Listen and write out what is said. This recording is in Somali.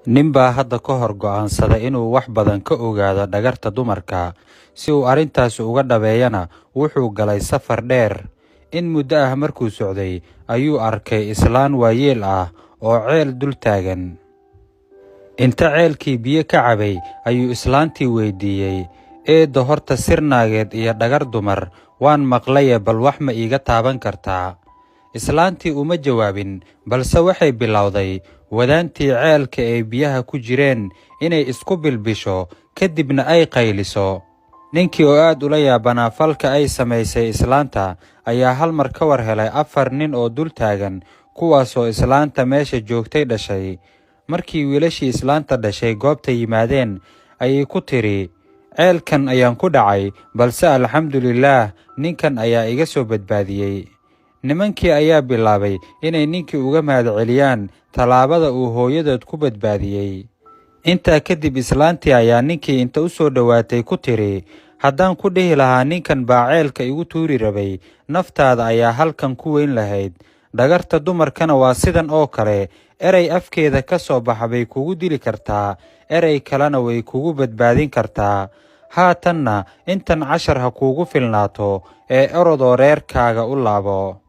Nin baa hadda ka hor go'aansaday inuu wax badan ka ogaado dhagarta dumarka. Si uu arrintaasi uga dhabeeyana, wuxuu galay safar dheer. In muddo ah markuu socday ayuu arkay islaan waayeel ah oo ceel dul taagan. Inta ceelkii biyo ka cabay ayuu islaantii weydiiyey, "Eeddo, horta sir naageed iyo dhagar dumar waan maqlaye, bal wax ma iiga taaban kartaa?" Islaantii uma jawaabin, balse waxay bilowday wadaantii ceelka ee biyaha ku jireen inay isku bilbisho, kadibna ay qayliso. Ninkii oo aad ula yaabanaa falka ay samaysay islaanta ayaa hal mar ka war helay 4 nin oo dul taagan, kuwaasoo islaanta meesha joogtay dhashay. Markii wiilashii islaanta dhashay goobta yimaadeen ayay ku tidhi, "Ceelkan ayaan ku dhacay, balse alxamdulillaah, ninkan ayaa iga soo badbaadiyey." Nimankii ayaa bilaabay inay ninkii uga mahadceliyaan tallaabada uu hooyadood ku badbaadiyey. Intaa kadib islaantii ayaa ninkii inta u soo dhowaatay ku tidhi, "Haddaan ku dhihi lahaa ninkan baa ceelka igu tuuri rabay, naftaada ayaa halkan ku weyn lahayd. Dhagarta dumarkana waa sidan oo kale, erey afkeeda ka soo baxa bay kugu dili kartaa, erey kalena way kugu badbaadin kartaa. Haatanna intan cashar ha kuugu filnaato ee orodoo reerkaaga u laabo."